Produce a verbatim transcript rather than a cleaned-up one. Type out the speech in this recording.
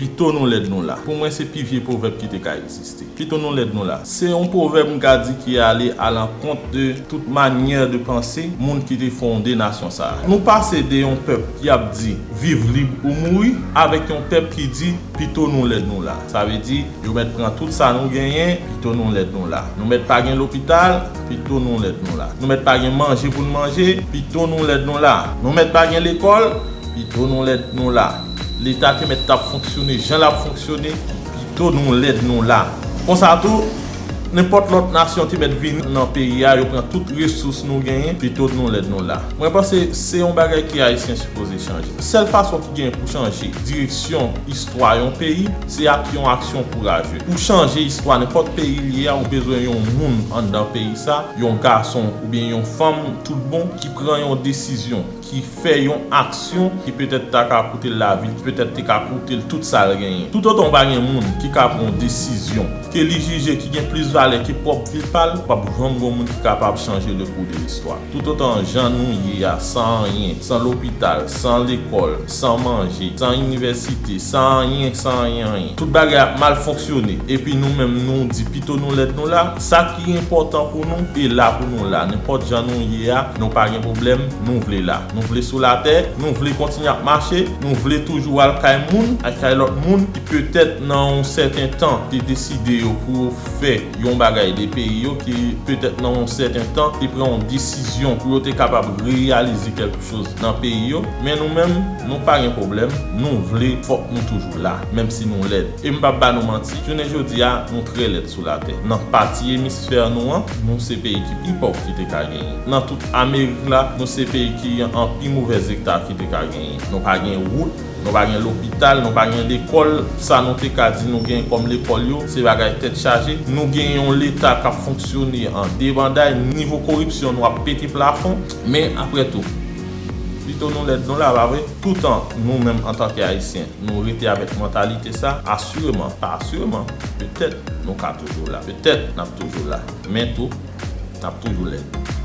Pito nou lèd nou la. Pou mwen, se pi vye pwovèb ki te ka egziste. Pito nou lèd nou la. Se yon pwovèb, m ka di, ki ale alankont de tout manyè de panse moun ki te fonde nasyon sa a. Nou pase de yon pèp ki ap di viv lib ou mouri, avèk yon pèp ki di pito nou lèd nou la. Sa vle di, yo mèt pran tout sa nou genyen, pito nou lèd nou la. Nou mèt pa gen lopital, pito nou lèd nou la. Nou mèt pa gen manje pou n manje, pito nou lèd nou la. Nou mèt pa gen lekòl, pito nou lèd nou la. Leta te mèt t ap fonksyone jan l ap fonksyone, pito nou lèd nou la. Konsa tou, nenpòt lòt nasyon te mèt vin nan peyi a, yo pran tout resous nou genyen, pito nou lèd nou la. Mwen panse se yon bagay ke Ayisyen sipoze chanje. Sèl fason ki genyen pou chanje direksyon istwa yon peyi, se ak yon aksyon kouraje. Pou chanje istwa nenpòt peyi l ye a, ou bezwen yon moun anndan peyi sa, yon gason oubyen yon fanm tout bon ki pran yon desizyon, ki fè yon aksyon ki petèt ta ka koute l lavi l, ki petèt te ka koute l tout sa l genyen. Toutotan w pa gen moun ki ka pran yon desizyon ke li jije ki gen plis valè ke pwòp vi pa l, p ap janm gen moun ki kapab chanje le kou de listwa. Toutotan jan nou ye a, san anyen, san lopital, san lekòl, san manje, san inivèsite, san anyen, san anyen, anyen, tout bagay ap mal fonksyone, epi nou menm nou di pito nou lèd nou la, sa ki enpòtan pou nou, e la pou nou la. Nenpòt jan nou ye a, nou pa gen pwoblèm, nou vle la. Nou vle sou latè, nou vle kontinye ap mache, nou vle toujou al kay moun, al kay lòt moun ki petèt nan yon sèten tan te deside yo pou yo fè yon bagay de peyi yo, ki petèt nan yon sèten tan te pran yon desizyon pou yo te kapab reyalize kèlkechoz nan peyi yo. Men nou menm, nou pa gen pwoblèm, nou vle, fòk nou toujou la, menm si nou lèd. E m p ap ba nou manti, jounen jodi a, nou trè lèd sou latè. Nan pati emisfè nou an, nou se peyi ki pi pòv ki te ka genyen. Nan tout Amerik la, nou se peyi ki an pi movèz eta ki te ka genyen. Nou pa gen wout, nou pa gen lopital, nou pa gen lekòl. Sa nou te ka di nou gen kòm lekòl yo, se bagay tèt chaje. Nou gen yon leta k ap fonksyone an debanday, nivo koripsyon nou ap pete plafon. Men apre tou, pito nou lèd nou la, pa vre? Toutan nou menm antanke Ayisyen, nou rete avèk mantalite sa, asireman, pa asireman, petèt nou ka toujou la. Petèt n ap toujou la. Men tou, n ap toujou lèd.